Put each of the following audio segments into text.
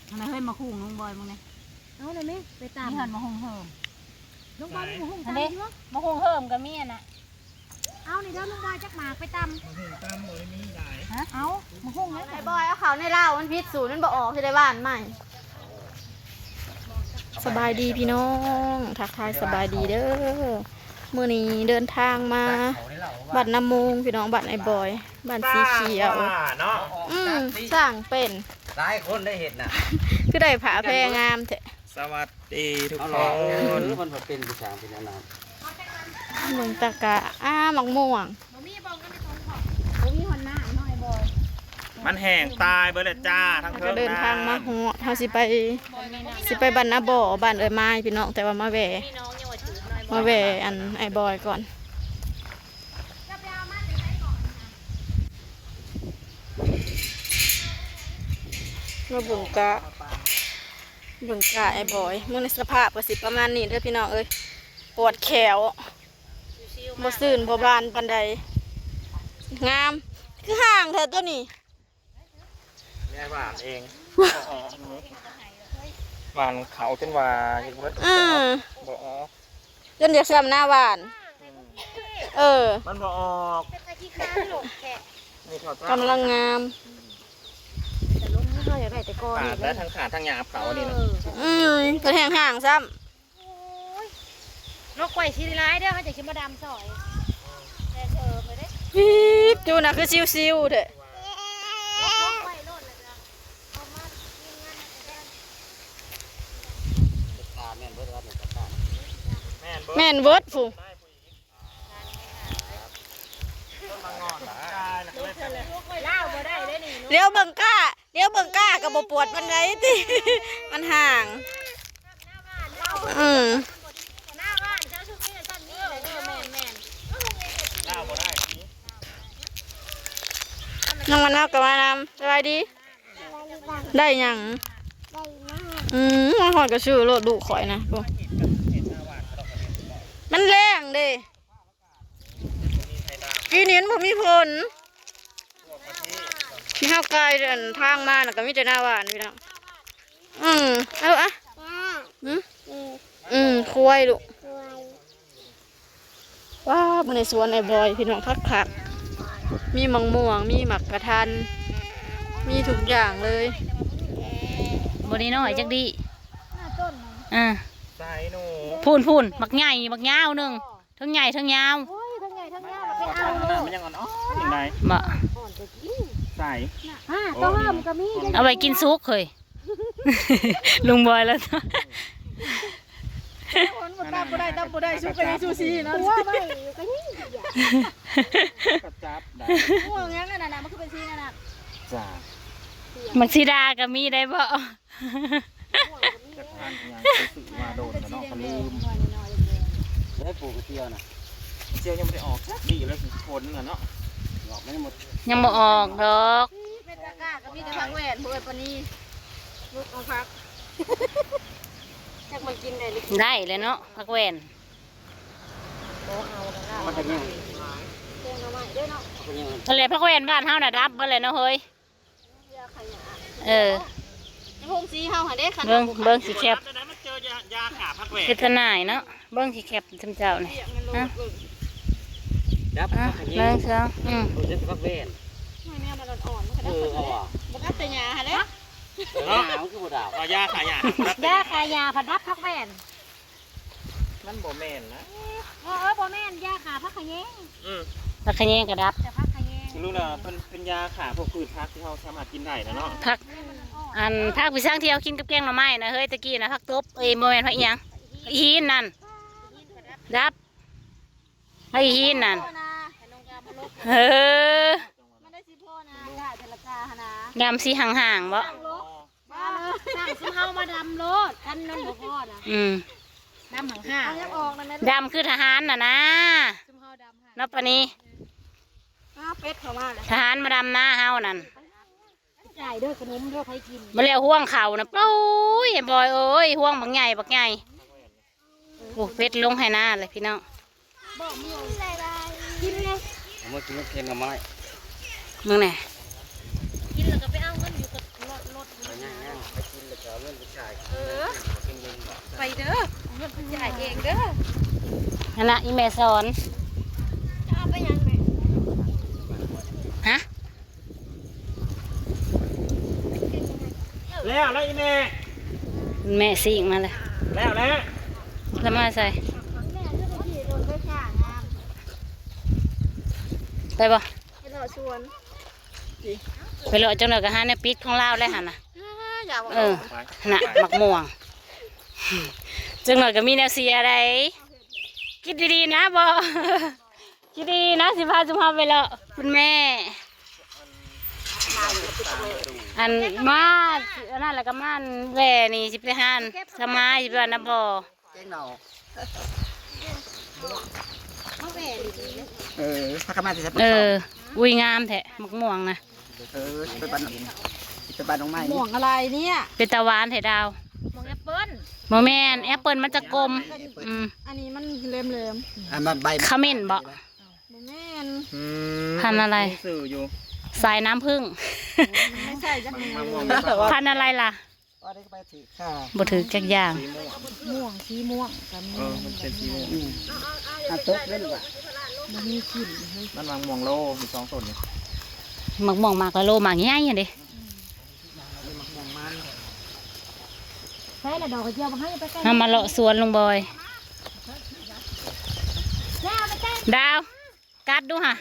ອັນນັ້ນເຮີ້ຍ ມາຫຸ່ງລຸງບອຍມຶງນີ້ ເອົາໄດ້ແມ ໄປຕຳ ມີຫັ້ນມາຫຸ່ງເຮີ້ມ ລຸງບອຍມີມາຫຸ່ງຕຳຢູ່ບໍ່? ມາຫຸ່ງເຮີ້ມກໍມີອັນນະ ເອົານີ້ເດີລຸງບອຍ ຈັກໝາກໄປຕຳ ມາຫຸ່ງຕຳບໍ່ໄດ້ມີຫຼາຍ ຮະ ເອົາມາຫຸ່ງເລີຍ ໄອ້ບອຍ ເອົາເຂົ້າໃນລາວມັນຜິດສູດ ມັນບໍ່ອອກ ຊິໄດ້ຫວ່ານໃໝ່. ສະບາຍດີພີ່ນ້ອງ ທັກທາຍສະບາຍດີເດີ ມື້ນີ້ເດີນທາງມາບ້ານນາໂມງ ພີ່ນ້ອງ ບ້ານອ້າຍບອຍ ບ້ານສີຂຽວ ເນາະ ອືມ ສ້າງເປັນ ຫຼາຍຄົນໄດ້ເຮັດນະ ຄືໄດ້ຜ້າແພງາມແທ້. ສະຫວັດດີທຸກຄົນ ເອີ ມັນບໍ່ເປັນຜູ້ຊ່າງເປັນອັນນັ້ນ ເບິ່ງຕາກະ ອ້າ ໝາກມ່ວງ ບໍ່ມີບໍ່ ບໍ່ມີຮອດນ້ຳເນາະ ໄອ້ບອຍ ມັນແຫ້ງຕາຍເບິດແລ້ວຈ້າ ທັງເທິງ ເຮົາກໍເດີນທາງມາຮອດ ເຮົາຊິໄປ ຊິໄປບ້ານນາບໍ່ ບ້ານເອື້ອຍມາຍ ພີ່ນ້ອງ ແຕ່ວ່າມາແວ່ ມາແວ່ອັນອ້າຍບອຍກ່ອນ ມາເບິ່ງກະ ເບິ່ງກະອ້າຍບອຍ ມື້ນີ້ສະພາບກໍຊິປະມານນີ້ເດີພີ່ນ້ອງເອີຍ ປວດແຂ້ວ ບໍ່ຊື່ນບໍ່ບານປານໃດ ງາມ ຄືຫ່າງແທ້ໂຕນີ້ ແມ່ຫວ່ານເອງ ຫວ່ານເຂົາຈົນວ່າເຮັດບໍ່ໄດ້ ເອີ ບໍ່ອອກ ຈົນຢາກຊ່ຳໜ້າຫວ່ານ ເອີ ມັນບໍ່ອອກ ກຳລັງງາມ ແຕ່ລົງເຮົາຢາກໄດ້ແຕ່ກອນ ຂາດແລ້ວ ທັງຂາດທັງຫຍ້າເຂົານີ້ນະ ອືມ ເພິ່ນແຮ່ງຫ່າງຊ້ຳ ໂອ້ຍ ລົກໄວ້ຊິຫຼາຍເດີ ເຮົາຈະຊິມາດຳຊອຍ ແຕ່ເຊີໄປເດ້ ປີບ ຈູນະ ຄືຊິວໆແທ້ ແມ່ນເບິດພຸ້ນ ລາວບໍ່ໄດ້ເດ້ນີ້ ຫຼຽວເບິ່ງກ້າ ຫຼຽວເບິ່ງກ້າກໍບໍ່ປວດປານໃດຕິ ມັນຫ່າງ ອືມ ນ້ອງມະນາວກໍມານຳ ສະບາຍດີ ໄດ້ຫຍັງ? ອືມ ມາຮອດກໍຊື້ໂລດລູກຂ້ອຍນະ ໂອ້ ມັນແລ້ງເດ້ ປີນີ້ມັນບໍ່ມີຝົນ ທີ່ເຮົາກາຍເດີນທາງມານະ ກໍມີແຕ່ໜ້າຫວ່ານພີ່ນ້ອງ ອືມ ເອົາ ອະ ອືມ ອືມ ຄວາຍລູກ ຄວາຍ ວ້າວ ເບິ່ງໃນສວນອ້າຍບອຍພີ່ນ້ອງ ຄັກໆ ມີໝາກມ່ວງ ມີໝາກກະທັນ ມີທຸກຢ່າງເລີຍ ບໍ່ໄດ້ນ້ອຍຈັກດີ້ ອ່າ ໃສ່ໜູ ພຸ້ນໆ ບັກໃຫຍ່ ບັກຍາວໜຶ່ງ ເທິງໃຫຍ່ເທິງຍາວ ໂອ້ຍ ເທິງໃຫຍ່ເທິງຍາວ ໄປເອົາໂລດ ມັນຍັງອ່ອນໆ ຈັ່ງໃດ ບໍ່ ອ່ອນກໍກິນ ໃສ່ ອ່າ ໂອ້ ໂຕເຮົາມັນກໍມີ ເອົາໄວ້ກິນສຸກເຮີ້ຍ ລຸງບອຍແລ້ວ ຄົນບໍ່ຕຳບໍ່ໄດ້ ຕຳບໍ່ໄດ້ ສຸກກໍຍັງຊູຊີເນາະ ຕົວໄວ້ຢູ່ກໍຍັງ ກໍຈັບໄດ້ ມ່ວງຫຍັງນັ້ນນະ ມັນຄືເປັນສີນັ້ນນະ ຈ້າ ໝາກສີດາກໍມີໄດ້ບໍ່? ຈັກພັນຫຍັງ ໄປຊື້ມາໂດນແລ້ວເນາະ ກໍລືມ ໄດ້ປູກກະເຈຍນະ ກະເຈຍຍັງບໍ່ໄດ້ອອກຈັກດີເລີຍ ຝົນນະເນາະ ອອກໄດ້ໝົດ ຍັງບໍ່ອອກດອກ ເມັດກະກ້າກໍມີແຕ່ຜັກແວ່ນ ເພິ່ນປານນີ້ ລູກເອົາຜັກ ຈັກມັນກິນໄດ້ຫຼື ໄດ້ແລ້ວເນາະ ຜັກແວ່ນ ບໍ່ເອົາແລ້ວ ມັນກໍຍັງ ແກງໜໍ່ໄມ້ເດ້ເນາະ ນັ້ນແຫຼະ ຜັກແວ່ນບ້ານເຮົານະດັບເບິດແລ້ວເນາະເຮີ້ຍ ເອີ ໂຮງສີເຮົາຫັ້ນເດ້ ຄັນ ເບິ່ງ ເບິ່ງຊິແຄບ ເຮັດທະນາຍເນາະ ເບິ່ງຊິແຄບຊຸມເຈົ້ານີ້ ຮະ ດັບ ອ່ະ ຜັກຂະແຍງ ເບິ່ງຊະ ອືມ ເບິ່ງຊິຜັກແວ່ນ ແນວມັນອ່ອນໆ ມັນກໍດັບ ເອີ ເອົາວ່ະ ບໍ່ດັບແຕ່ຫຍ້າຫັ້ນແຫຼະ ເອີ ຫຍ້າມັນຄືບໍ່ດັບ ວ່າຢາຂ້າຫຍ້າ ຢາຂ້າຫຍ້າພັດດັບຜັກແວ່ນ ມັນບໍ່ແມ່ນນະ ເອີ ເອີ ບໍ່ແມ່ນ ຢາຂ້າຜັກຂະແຍງ ອືມ ຜັກຂະແຍງກໍດັບ ແຕ່ຜັກຂະແຍງ ຄືຮູ້ນະ ເປັນ ເປັນຢາຂ້າພວກພືດຜັກທີ່ເຮົາສາມາດກິນໄດ້ນະເນາະ ຜັກ ອັນ ຜັກພິຊັງທີ່ເຮົາກິນກັບແກງໜໍ່ໄມ້ນະເຮີ້ຍ ແຕ່ກີ້ນະ ຜັກຕົບ ເອີຍ ບໍ່ແມ່ນ ຜັກອີ່ຫຍັງ ຜັກອີຫີນນັ້ນ ດັບ ຜັກອີຫີນນັ້ນ ເອີ ມັນໄດ້ຊິພໍນະ ກະແຕ່ລະກະຫັ້ນນະ ຍາມຊິຫ່າງໆບໍ? ສັ່ງຊຸມເຮົາມາດຳໂລດ ຄັນມັນບໍ່ພໍນະ ອືມ ດຳຫ່າງໆ ເອົາຍັງອອກນະແມ່ ດຳຄືທະຫານນະນາ ຊຸມເຮົາດຳຫາ ເນາະປານີ ອ້າ ເປັດເຂົ້າມາແລ້ວ ທະຫານມາດຳນາເຮົານັ້ນ ຈ່າຍເດີ ຂະໜົມເດີ ໃຜກິນ ມາແລ້ວ ຮວງເຂົ້ານະ ໂອ້ຍ ບອຍເອີຍ ຮວງບັກໃຫຍ່ ບັກໃຫຍ່ ໂອ້ ເປັດລົງໄຮ່ນາເລີຍພີ່ນ້ອງ ກິນເລີຍ ເອົາມາກິນກັບແກງໜໍ່ໄມ້ ເບິ່ງແດ່ ກິນແລ້ວກໍໄປເອົາເງິນຢູ່ກັບລົດ ລົດ ໄປຍ່າງໆ ໄປກິນແລ້ວ ອັນນະ ອີແມ່ສອນ ເອົາໄປຫຍັງແມ່? ຮະ? ແລ້ວ ແລ້ວອີແມ່? ແມ່ຊິງມາແລ້ວ ແລ້ວ ແລ້ວ ແລ້ວມາໃສ? ໄປບໍ່? ໄປເລາະສວນ ໄປເລາະ ຈັກໜ່ອຍກໍຫາແນວປິດຂອງລາວແລ້ວຫັ້ນນະ. ເອີ ຫັ້ນນະ ໝາກມ່ວງ ຈັກໜ່ອຍກໍມີແນວເສຍໃດ໋. ຄິດດີໆນະ ບໍ່ ຄິດດີໆນະ ຊິພາຊຸມເຮົາໄປເລາະ. ຄຸນແມ່ ອັນ ມາ ອັນນັ້ນແລ້ວກໍມາແວ່ນີ້ ຊິໄປຫາສະໝາຍ ຊິໄປຫວ່ານນຳບໍ່? ແກງໜໍ່ ເອີ ພາກັນມາແຕ່ໃສ? ເອີ ອຸ້ຍ ງາມແທ້ໝາກມ່ວງນະ. ເອີ ຊິໄປບ້ານ ຊິໄປບ້ານນ້ອງໃໝ່. ໝ່ວງອະໄລເນີ້ຍ? ເປັນຕາຫວານແທ້ດາວ. ໝ່ວງແອັບເປິ້ນ? ບໍ່ແມ່ນ ແອັບເປິ້ນມັນຈະກົມ. ອືມ ອັນນີ້ມັນແຫຼມໆ. ອັນນັ້ນໃບຂະເໝັ້ນບໍ່? ບໍ່ແມ່ນ. ອືມ ພັນອະໄລ? ມີຊື່ຢູ່ ສາຍນ້ຳຜຶ້ງ. ໄມ່ໃຊ່ຈັກ ມັນ ມັນມ່ວງ ພັນອະໄລລະ? ບໍ່ຖືກຈັກຢ່າງ. ມ່ວງ ສີມ່ວງກໍມີ. ເອີ ມັນເປັນສີມ່ວງ. ອືມ ອັນຕົກເດ້ອວ່າ ບໍ່ມີກິ່ນເຮີຍ. ມັນໝາກມ່ວງໂລ ມີສອງຕົ້ນນີ້. ໝາກມ່ວງໝາກລະໂລ ໝາກໃຫຍ່ຫັ້ນເດ້. ອືມ ໝາກມ່ວງມັນ. ໃສ່ລະດອກກະຈຽວບໍ່ໃຫ້ໄປໃກ້. ເຮົາມາເລາະສວນລຸງບອຍ. ດາວ ກັດດູຫະ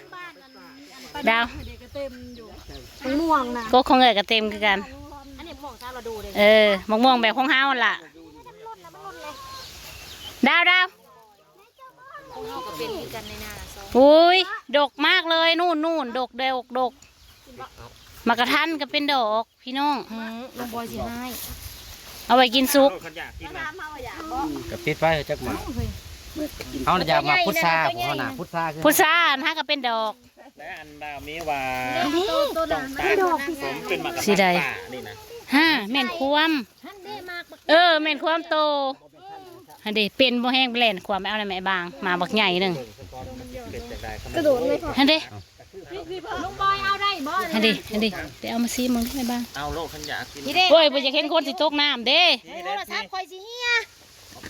ດາວ. ໝາກມ່ວງນະ ກົກຂອງເອື້ອຍກໍເຕັມຄືກັນ. ອັນນີ້ໝາກມ່ວງຊາວລະດູເດ້. ເອີ ໝາກມ່ວງແບບຂອງເຮົາຫັ້ນລະ. ດາວ ດາວ ຂອງເຮົາກໍເປັນຄືກັນໃນນາສອງ. ໂອ້ຍ ດົກມາກເລີຍ ນູ້ນໆ ດົກ ດົກ ດົກ. ໝາກກະທັນກໍເປັນດອກ. ພີ່ນ້ອງ ອືມ ລຸງບອຍຊິຮ້າຍ. ເອົາໄວ້ກິນສຸກ. ຄັນຢາກກິນນະ ກໍປິດໄວ້ຈັກໝາກ. ເຮົານະຢາກໝາກພຸດຊາ ພວກເຮົານະ ພຸດຊາຄື ພຸດຊາຫັ້ນຫາກໍເປັນດອກ. ແລະອັນດາວມີວ່າ ນີ້ ຕ້ອງຕັດ ເປັນດອກ ສົມເປັນໝາກກະທັນປ່ານີ້ນະ. ຫາ ແມ່ນຄວາມ. ເອີ ແມ່ນຄວາມໂຕ. ຫັ້ນເດ້ ເປັນບໍ່ແຮງ ແລ່ນຂວາມໄປເອົານຳແມ່ບາງ ໝາກບັກໃຫຍ່ໜຶ່ງ. ກະໂດດເລີຍ ຫັ້ນເດ້. ລຸງບອຍເອົາໄດ້ບໍ່? ຫັ້ນເດ້ ຫັ້ນເດ້ ໄປເອົາມາຊີມເບິ່ງແມ່ບາງ. ເອົາໂລດ ຄັນຢາກກິນ. ໂອ້ຍ ບໍ່ຢາກເຫັນຄົນຊິຕົກນ້ຳເດ້. ໂທລະສັບຂ້ອຍຊິເຫຍ.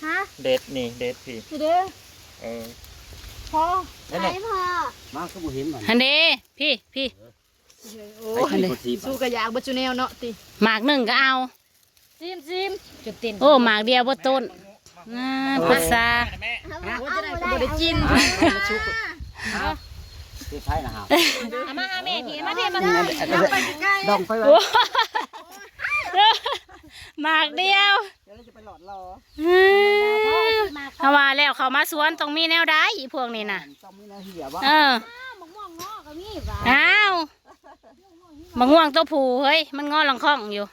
ຮະ? ເດັດນີ້ ເດັດພີ້. ເດ້. ເອີ ພໍ ໄປພໍ ມາຄືບໍ່ເຫັນມັນ. ຫັ້ນເດ້ ພີ້ ພີ້. ໂອ້ຍ ສູ້ກໍຢາກເບິດຊູແນວເນາະຕິ. ໝາກໜຶ່ງກໍເອົາ. ຊີມ ຊີມ ຈົນເຕັ້ນ. ໂອ້ ໝາກດຽວເບິດຕົ້ນ. ອ່າ ພຸດຊາ. ໂອ້ຍ ຈະໄດ້ກໍບໍ່ໄດ້ກິນ. ເຮັດໃຜນະຫາ? ເອົາມາຫາແມ່ພີ້ ມາພີ້ ມາພີ້. ດອງໄປ ໂອ້ ໝາກດຽວ. ເຮົາວ່າແລ້ວ ເຂົ້າມາສວນຕ້ອງມີແນວໃດ ພວກນີ້ນະ. ຕ້ອງມີແນວເຫຍບໍ່? ເອີ ໝາກມ່ວງເງາະກໍມີຫວາ? ອ້າວ ໝາກມ່ວງຕົວຜູ້ເຮີ້ຍ ມັນງໍລັງຂ້ອງຢູ່.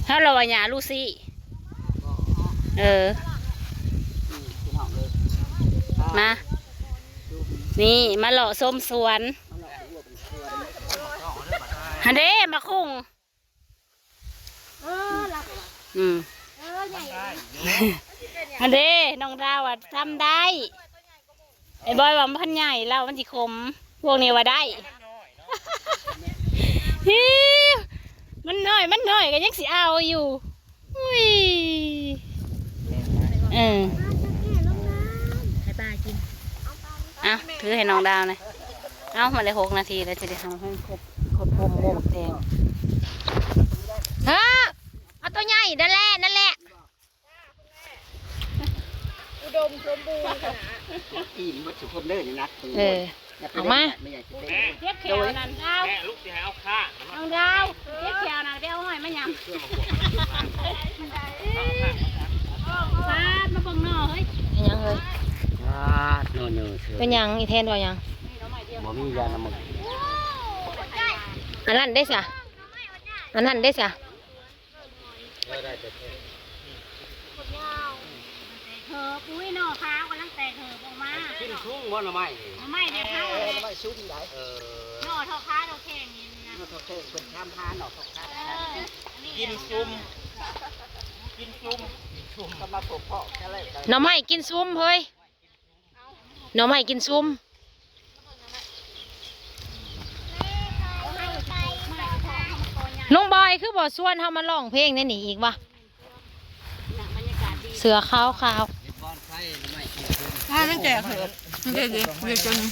ເຮົາລະວ່າຫຍ້າລູຊີ. ເອີ ມາ ນີ້ມາເລາະຊົມສວນ. ຫັ້ນເດ້ ໝາກຫຸ່ງ. ເອີ ລະ ອືມ ເອີ ໃຫຍ່ ຫັ້ນເດ້ ນ້ອງດາວວ່າທຳໄດ້. ໄອ້ບອຍວ່າມັນພັນໃຫຍ່ ລາວວ່າມັນຊິຂົມ. ພວກນີ້ວ່າໄດ້. ຮີ້ ມັນນ້ອຍ ມັນນ້ອຍກໍຍັງຊິເອົາຢູ່. ອຸ້ຍ ເອີ ໃຫ້ປາກິນ. ອ່ະ ຖືໃຫ້ນ້ອງດາວແດ່. ເອົ້າ ມາໄດ້ຫົກນາທີແລ້ວ ຈະໄດ້ເອົາໃຫ້ຄົບ ຄົບໂຮມໝວກແດງ. ເອີ ເອົາຕົວໃຫຍ່ນັ້ນແຫຼະ ນັ້ນແຫຼະ. ອຸດົມສົມບູນຂະໜາດ. ອີ່ມເບິດທຸກຄົນເດີນີ້ນະ. ເອີ ເອົາມາ. ເຈັບແຂ້ວນັ້ນດາວ. ແມ່ ລູກຊິໃຫ້ເອົາຂ້າງ. ນ້ອງດາວ ເຈັບແຂ້ວນັ້ນ ໄປເອົາຫອຍມາຫຍັງ. ປາດ ມາເບິ່ງໜໍ່ເຮີ້ຍ. ເປັນຫຍັງເຮີ້ຍ? ປາດ ໜໍ່ເຍີເຊີຍ. ເປັນຫຍັງ? ອີແທນວ່າຫຍັງ? ບໍ່ມີຢານຳມຶງ. ອັນນັ້ນເດ້ຊະ? ອັນນັ້ນເດ້ຊະ? ເຫີບ ອຸ້ຍ ໜໍ່ຂາວກຳລັງແຕກເຫີບອອກມາ. ກິນຊຸງບໍ່ໜໍ່ໄມ້ນີ້? ໜໍ່ໄມ້ແບບເຮົາ ເອີ ແຫຼະ ໜໍ່ໄມ້ຊຸງໄດ໋. ເອີ ໜໍ່ທໍ່ຂາເທົ່າແຂ້ງນີ້ນະ. ໜໍ່ທໍ່ແຂ້ງ ເພິ່ນຖາມຫາໜໍ່ທໍ່ຂາ. ເອີ ກິນຊຸມ ກິນຊຸມ ກໍມາພົບພໍ້ກັນແລ້ວ. ໜໍ່ໄມ້ກິນຊຸມເຮີ້ຍ. ໜໍ່ໄມ້ກິນຊຸມ. ນ້ອງບອຍຄືບໍ່ຊວນເຮົາມາຮ້ອງເພງໃນນີ້ອີກວະ? ເສືອຂາວຂາວ ອ່າ ມັນແຈກເຫີບ ມັນແຈກເດີ ເດີຕົວນີ້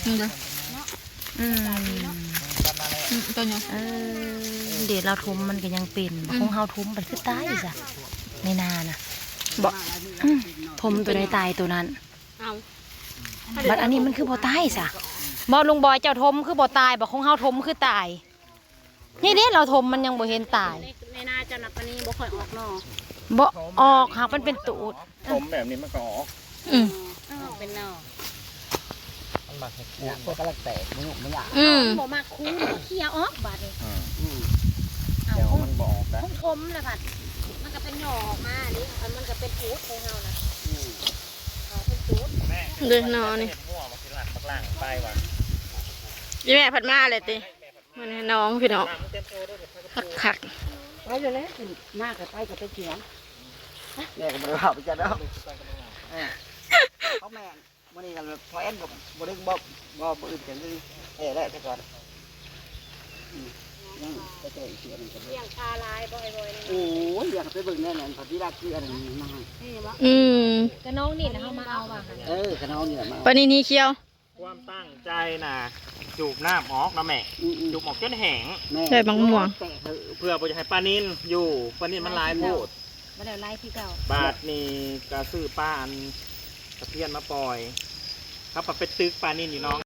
ນີ້ເດີ ອືມ ອືມ ຕົວນີ້ ເອີ ເດ ລາວຖົມມັນກໍຍັງເປັນ ອືມ ຂອງເຮົາຖົມມັນຄືຕາຍຊະ ໃນນານະ ບໍ່ ອືມ ຖົມຕົວໃດຕາຍຕົວນັ້ນ ເອົາ ບັດອັນນີ້ມັນຄືບໍ່ຕາຍຊະ ບໍ່ ລຸງບອຍເຈົ້າຖົມຄືບໍ່ຕາຍ ບັດຂອງເຮົາຖົມຄືຕາຍ. ນີ້ເດ້ ລາວຖົມມັນຍັງບໍ່ເຫັນຕາຍ ໃນ ໃນນາເຈົ້ານະປານີບໍ່ຄ່ອຍອອກໜໍ່ ບໍ່ອອກ ຫາກມັນເປັນຕູດ ຖົມແບບນີ້ມັນກໍອອກ ອືມ ເອີ ເປັນໜໍ່ ມັນມັກໃຫ້ຄູນ ພວກກຳລັງແຕກ ບໍ່ຫຍຸ້ງບໍ່ຫຍັງ ອືມ ບໍ່ມັກຄູນ ເຂົຍອອກບາດນີ້ ອືມ ອືມ ເອົາ ແຕ່ວ່າມັນບໍ່ອອກນະ ຄົງຖົມລະບັດ ມັນກໍເປັນໜໍ່ອອກມາເດ້ ອັນມັນກໍເປັນປູດຂອງເຮົານະ ອືມ ເອົາເປັນຕູດ ເດ້ໜໍ່ນີ້ ເຮັດຫົວມັກຊິລັດບັກຫຼັງໄປວ່າ ອີແມ່ພັດມາແລ້ວຕິ? ມາແນ່ນ້ອງພີ່ນ້ອງ ຄັກໆ ໄປເລີຍແຫຼະ ມາກໍໄປກໍໄປເສຍ ແມ່ກໍບໍ່ໄດ້ເວົ້າໄປຈັກດອກ ເອີ ເພາະແມ່ນມື້ນີ້ກໍພໍແອນກໍບໍ່ໄດ້ບອກ ບໍ່ ບໍ່ອື່ນກັນເລີຍ ແທ້ແຫຼະແຕ່ກ່ອນ ອືມ ຍັງໄປແຕ່ອີກເທື່ອໜຶ່ງກໍ ລ້ຽງປາຫຼາຍບໍ່ ໄອ້ບອຍ ໂອ້ຍ ຢາກໄປເບິ່ງແນ່ນັ້ນ ເຂົາຊິລາກເກືອນັ້ນມາໃຫ້ ນີ້ບໍ່ ອືມ ກະນ້ອງນີ້ນະເຮົາມາເອົາວ່າ ເອີ ກະນ້ອງນີ້ແຫຼະມາເອົາ ປານິນຮີຂຽວ ຄວາມຕັ້ງໃຈນະ ສູບນ້ຳອອກເນາະແມ່ ອືມໆ ສູບອອກຈົນແຫ້ງ ແມ່ນ ໄດ້ບັກມ່ວງ ແຕ່ເຖົບ ເພື່ອບໍ່ຢາກໃຫ້ປານິນຢູ່ ປານິນມັນຫຼາຍໂພດ ບໍ່ໄດ້ຫຼາຍຄືເກົ່າ ບາດນີ້ກໍຊື້ປາອັນຕະພຽນມາປ່ອຍ ເຮົາກໍໄປຕຶກປານິນຢູ່ໜອງ